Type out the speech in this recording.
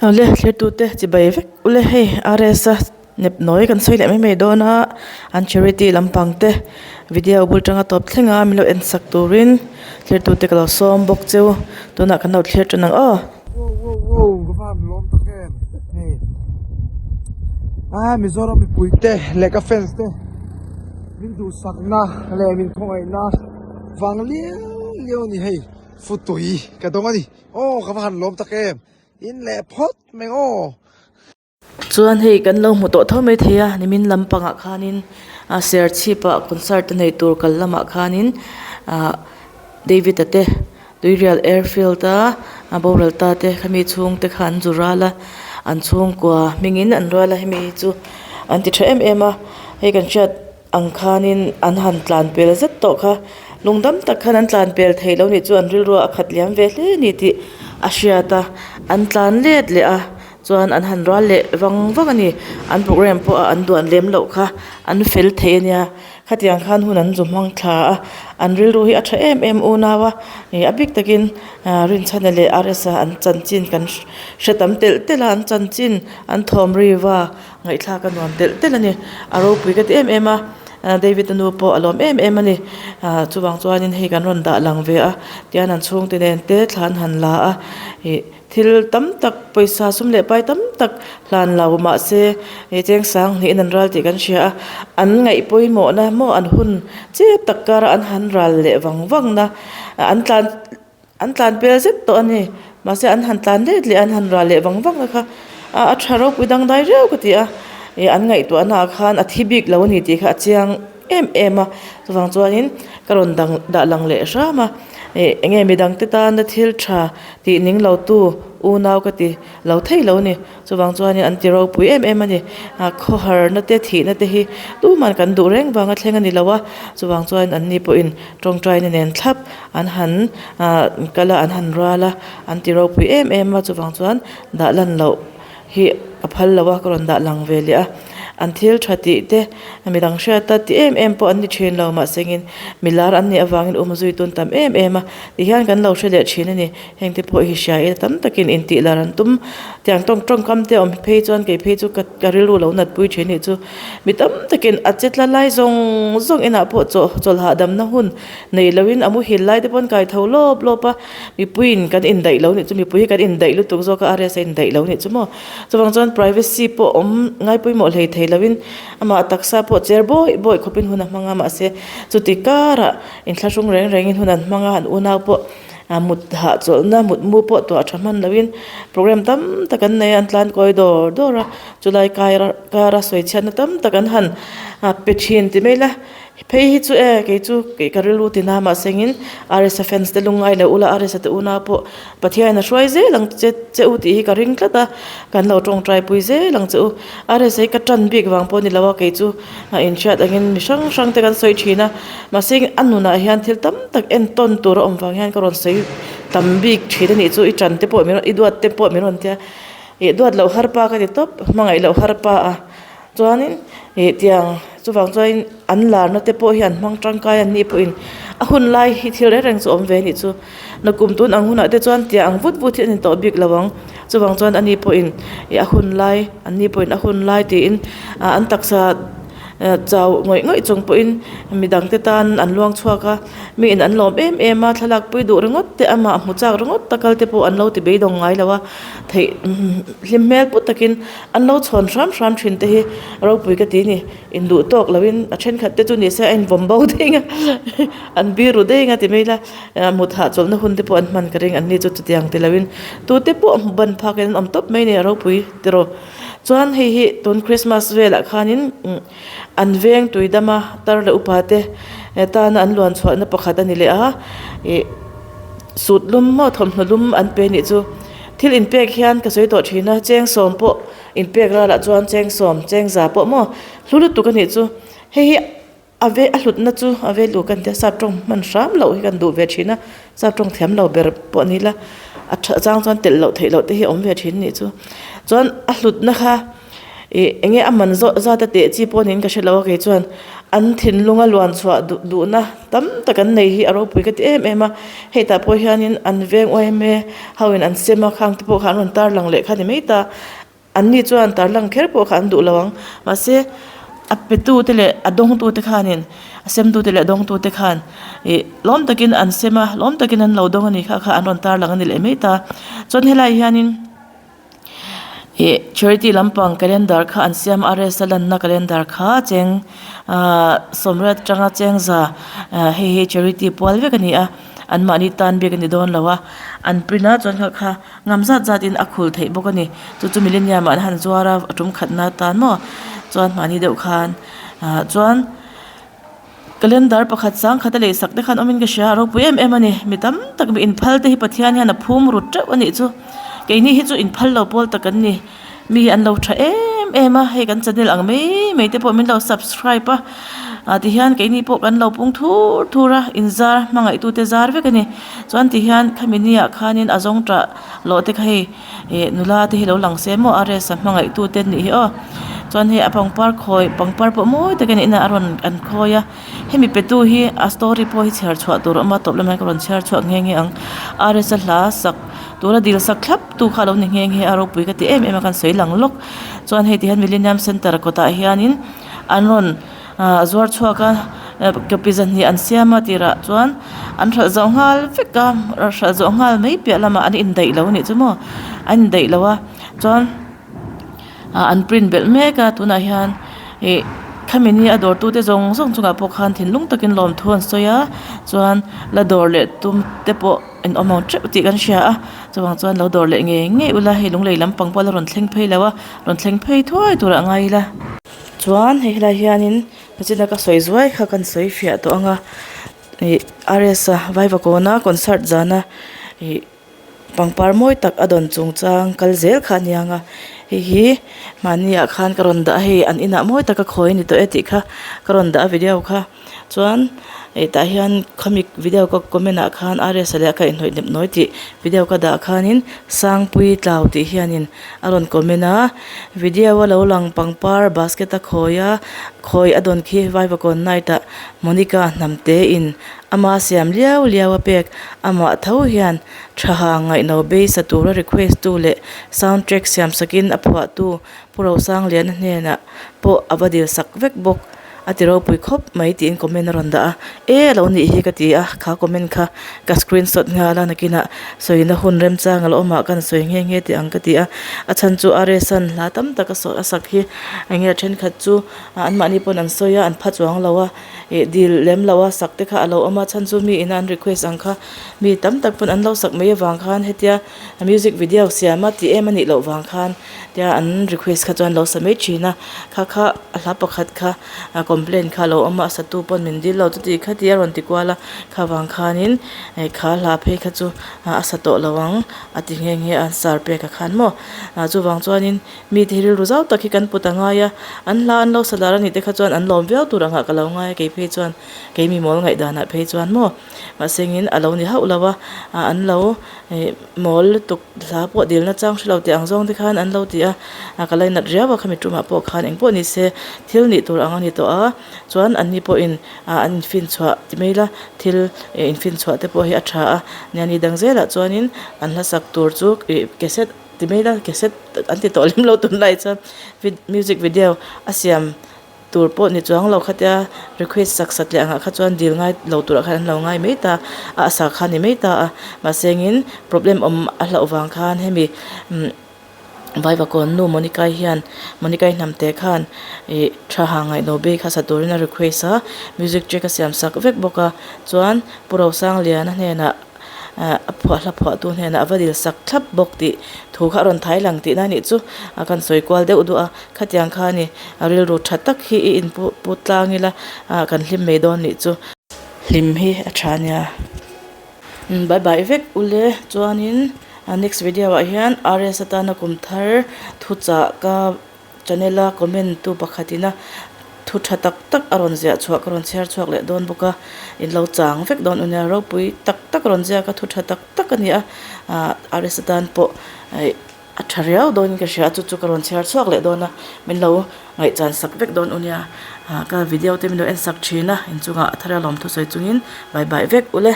Awle thirtute chibai vek ule hei RS a nepnawi kan sawi leh mai mai dawn a an charity lampang te video bul tanga tawp thleng a min lo en sak turin thirtute ka lo sawm bawk cheu tunah kan lo thlir tan ang aw. Mizoram mipui te leh ka fans te min duhsakna leh min khawngaihna vang liau liau a ni hei futui ka dawng a ni. Aw ka va han lawm tak em in leh phawt mai aw. Chuan hei kan lo hmu tawh tho mai thei a nimin lampangah khanin a serchhip ah concert a nei tur kal lamah khanin ah David a te Tuirial airfield a a boral ta te khami chhungte kha an zu ral a an chhungkua hmingin an rual a hemi hi chu an ti tha em em a hei kan hriat ang khanin an han tlan pel zet tawh kha lung dam tak khan an tlan pel thei lo nih chu an rilru a khat liam ve hle a ni tih a hriat a an tlan let leh a chuan an han rual leh vang vang a ni an programme pawh a an duan lem loh kha an fel thei a nia khatiang khan hun an zu hmang thla a an rilru hi a tha em em unau a ih a bik takin ah Rinchhana leh R S a an chanchin kan hre tam telh telh a an chanchin an thawm riva. Ngaihthlak a nuam telh telh a ni. A ropui ka ti em em a, David a nu pawh a lawm em em a ni. Ah chuvang chuanin hei kan rawn dah lang ve a, tihian an chhungte nen te thla an han la a, ih thil tam tak pawisa sum leh pai tam tak hlan lo mahse ih cheng sang hnihin an ral tih kan hria a, an ngaih pawimawhna maw an hun chep tak kara an han ral leh vang vang na an tlan An tlan pel zet tawh a ni. Mahse an han tlan let leh a, an han ral leh vang vang a kha. A a tha ropui dangdai riau ka ti a. Ih an ngaihtuahna ah khan a thi bik lo a ni tih kha a chiang em em a. Chuvang chuanin ka rawn dang dah lang leh hram a. Ih eng nge midangte tana thil tha tih ning lo tu unau ka ti lo thei lo a ni. Chuvang chuanin an ti ropui em em a ni. Ah khawharna te thihna te hi tuman kan duh reng vanga thleng a ni lo a. Chuvang chuan an ni pawhin tawngtaina nen thlap an han ah kal a an han rual a an ti ropui em em a. Chuvang chuan dah lan loh hi a phal lo a ka rawn dah lang ve leh a. An thil tha tih te midang hriata ti em em pawh an ni thin lo mahsengin milar an nih avangin um zui tun tam em em a. Tihian kan lo hre leh thin a ni. Heng te pawh hi hria ila tam takin intih lar an tum. Tiang tawng tawngkam te awm phei chuan kei phei chu ka ka rilru lo nat pui thin nih chu. Mi tam takin a che tla lai zawng zawng inah pawh chaw chawlh hahdamna hun nei loin a muhil lai te pawn kai tho lawp lawp a. Mipuiin kan indaih lo nih chu mipui hi kan indaih lutuk zawk a RS a indaih lo nih chu maw. Chuvang chuan privacy pawh awm ngai pawimawh hlei thei loin amah taksa pawh cher bawih bawih khawpin hun a hmang a mahse chuti karah inthlahrung reng rengin hun an hmang a an unau pawh. A mut hahchawlhna mutmu pawh tuah tha hman loin program tam tak an nei a an tlan kawi dawr dawr a chulai kaira kara sawi chhiatna tam tak an han pe thin ti mai la phei hi chu e kei chu kei ka rilru ti na mahsengin RS a fans te lungngai lo ula RS a te unau pawh Pathian a hruai zel ang che che u tih hi ka ring tlat a kan lo tawngtai pui zel ang che u RS hi ka tan bik vang pawh a ni lo a kei chu a inhriat angin mi hrang hrang te kan sawi thin a mahse a nunah hian thil tam tak entawn tur a awm vang hian ka rawn sawi tam bik thin a nih chu i tan te pawh min rawn i duat te pawh min rawn tia ih duat loh har pa ka ti tawp hmangaih loh har pa a chuanin ih tiang chuvang chuanin an larna te pawh hi an hmang tangkai an nih pawhin a hun lai hi thil reng reng chu a awm ve a nih chu. Nakum tun ang hunah te chuan tiah ang vut vut hi a ni tawh bik lo ang. Chuvang chuan ani pawhin ih a hun lai anni pawhin a hun lai tiin ah an taksa chau ngawih ngawih chung pawhin midang te tan an luang chhuak a miin an lawm em em a thlalak pui duh ringawt te amah hmu chak ringawt ta kal te pawh an lo ti beidawng ngai lo a theih hlim hmel put takin an lo chhawn hram hram thin te hi ropui ka ti a ni. Induh tawk loin a thenkhat te chu ni se a invawm bo ding a an biru deng a ti mai ila mut hahchawlhna hun te pawh an hman ka ring an ni chu chutiang ti loin tute pawh hmu ban phak in an awm tawp mai a ni a ropui tiraw chuan hei hi tun Christmas velah khanin an veng tui dama tar leh upa te tana an luan chhuahna pakhat a ni leh a ih sut lum maw thawmhnaw lum an pe nih chu thil inpek hian ka sawi tawh thin a cheng sawm pawh. Inpek ralah chuan cheng sawm, cheng za pawh maw hlu lutuk a nih chu. Hei hi a ve a hlutna chu a ve luh kan tia sap tawng hman hram loh hi kan duh ve thin a, sap tawng thiam lo ber pawh ni ila a tha chang chuan telh loh theih loh te hi a awm ve thin a nih chu. Chuan a hlutna kha ih eng nge a man zawh zat a teh chi pawh niin ka hre lo a kei chuan An thinlunga luan chhuah duh duhna tam tak an nei hi a ropui ka ti em em a hei tah pawh hianin an veng yma ho in an sem a khang te pawh kha an rawn tarlang leh kha ni mai ta an ni chuan tarlang kher pawh kha an duh lo ang mahse a pe tu te leh a dawng tu te khanin a sem tu te leh a dawng tu te khan ih lawm takin an sem a lawm takin an lo dawng a ni kha kha an rawn tarlang a ni leh mai ta chuan helaiah hianin. Ih charity lampang calendar kha an siam a rest a lanna calendar kha cheng ahh sawmriat atanga cheng za ah hei hi charity pual vek a ni a anmahni tan bik a ni dawn lo a an print a chuan kha kha ngam zat zat in a khul theih bawk a ni chu chu millennium ah an han zuar a a tum khatna atan maw chuan mahni deuh khan ah chuan. Calendar pakhat sangkhat a lei sak te khan awmin ka hria a ropui em em a ni mi tam tak mi inphal te hi Pathian hian a phum rut teuh a nih chu keini hi chu inphal lo pawl tak an ni mi hi an lo tha em em a hei kan channel ang mai mai te pawh min lo subscribe a ah tihian keini pawh kan lo pung thur thur a inzar hmangaih tute zar vek a ni chuan tihian khami ni ah khanin a zawng tah lawh te kha hei. Ih nula te hi lo lang se maw a rest a hmangaih tu te anih hi aw chuan hei a pangpar khawi pangpar pawh mawi tak a ni a rawn an khawi a hemi pe tu hi a story pawh hi chhiar chhuah tur a awm a tawp lamah hian ka rawn chhiar chhuak nghe nghe ang rsa hla sak tura dil sak thlap tu kha a lo ni nghe nghe a ropui ka ti em em a kan sawi lang lawk chuan hei ti hian millennium center kawtah hianin an rawn. Ahh zuar chhuak a kapi zahnih an siam a tirah chuan an hralh zawh nghal vek a hralh zawh nghal mai piah lamah an indaih lo a nih chu maw an indaih lo a chuan ah an print belh mek a tunah hian ih khami ni a dawr tu te zawng zawng chungah pawh khan thinlung takin lawmthu an sawi a chuan la dawr leh tum te pawh an awm ang teuh tih kan hria a chuvang chuan lo dawr leh ngei ngei ula hei lunglei lampang pawh la rawn thleng phei lo a rawn thleng phei thuai turah ngai ila. Chuan hei helai hianin nachina ka sawi zuai kha kan sawi fiah tawh ang a ih RS a Vaivakawn a concert zana ih pangpar mawi tak a dawn chungchang kal zel kha a ni ang a hei hi mahni ah khan ka rawn dah a hei an inah mawi taka khawi a ni tawh e tih kha ka rawn dah a video kha chuan ih tah hian khami video ka comment ah khan RS a leh a kaihhnawih hnep nawi tih video ka dah khanin Sangpui tlau tih hianin. A rawn comment a, video a lo lang pangpar basket a khawi a, khawi a dawn khi Vaivakawn night ah Monica hnamte in ama siam liau liau a pek, amah tho hian tha ha ngaihno beisa tura request tu leh sound track siam sakin a phuah tu Pu Rosangliana hnenah pawh a va dil sak vek bawk. A ti ropui khawp mai tiin comment a rawn dah a, e lo nih hi ka ti a, kha comment kha ka screenshot nghal a nakinah sawina hun remchang a la awm ah khan sawi nghe nghe teh ang ka ti a, a chhan chu RS-a'n hla tam tak a sawi a sak hi eng nge thenkhat chu anmahni pawn an sawi a an pha chuang lo a ih dil lem lo a sak te kha a lo awm a chhan chu mi ina an request ang kha mi tam tak pawn an lo sak mai avang khan hetia music video siam a tih em a nih loh vang khan. Tia an request kha chuan lo sa mai thin a, kha kha a hla pakhat kha a complaint kha a lo awm a, a satu pawn min dil lo chuti kha ti a rawn ti kual a, kha vang khanin hei kha hla phei kha chu a sa tawh lo ang a ti nghe nghe a sar pek a khan maw ah chuvang chuanin mite hi rilru zau tak hi kan put a ngai a, an hla an lo sa lar anih te kha chuan an lawm viau tur angah ka lo ngai a kei phei chuan kei mi mawl ngaihdanah phei chuan maw mahsengin a lo ni hauh lo a ah an lo ih mawl lutuk. Hla pawh dilna chang hre lo tih ang zawng te khan an lo ti a, a ka lainat riau a khami tumah pawh khan engpawh ni se thil nih tur ang a ni tawh a, chuan an ni pawhin ah an infin chhuah ti mai ila thil ih infin chhuah te pawh hi a tha a, niani dang zelah chuanin an hla sak tur chu ih cassette ti mai ila cassette an ti tawh lem lo tunlai chuan music video a siam. Tur pawh ni chuang lo khatia request sak sat leh angah kha chuan dil ngai lo turah khan an lo ngai mai ta a a sa kha ni mai ta a mahse engin problem awm a hlauh vang khan hemi umm Vaivakawn nu Monica-i hian Monica-i hnamte khan ih tha ha ngaihno bei kha sa turin a request a music track a siam sak vek bawk a chuan Pu Rosangliana hnenah. ah a phuah hla phuah tu hnenah a va dil sak thlap bawk tih thu kha a rawn thai lang tihna a nih chu a kan sawi kual deuh duh a khatiang kha a ni a rilru tha tak hi i in pu pu tlang ila ah kan hlim mai dawn nih chu. Hlim hi a tha nia. Umm bye bye vek ule chuanin next video ah hian RS atana kum thar thuchah ka Channel a comment tu pakhat ina thu tha tak tak a rawn ziah chhuah ka rawn chhiar chhuak leh dawn bawk a in lo chang vek dawn ania ropui tak tak a rawn ziak a thu tha tak tak a ni a ah RS atan pawh eih. A tha riau dawnin ka hria a chu chu ka rawn chhiar chhuak leh dawn a min lo ngaihchan sak vek dawn u nia ah ka video te min lo en sak thin a inchungah a thar a lawm thusawi chungin bye bye vek ule.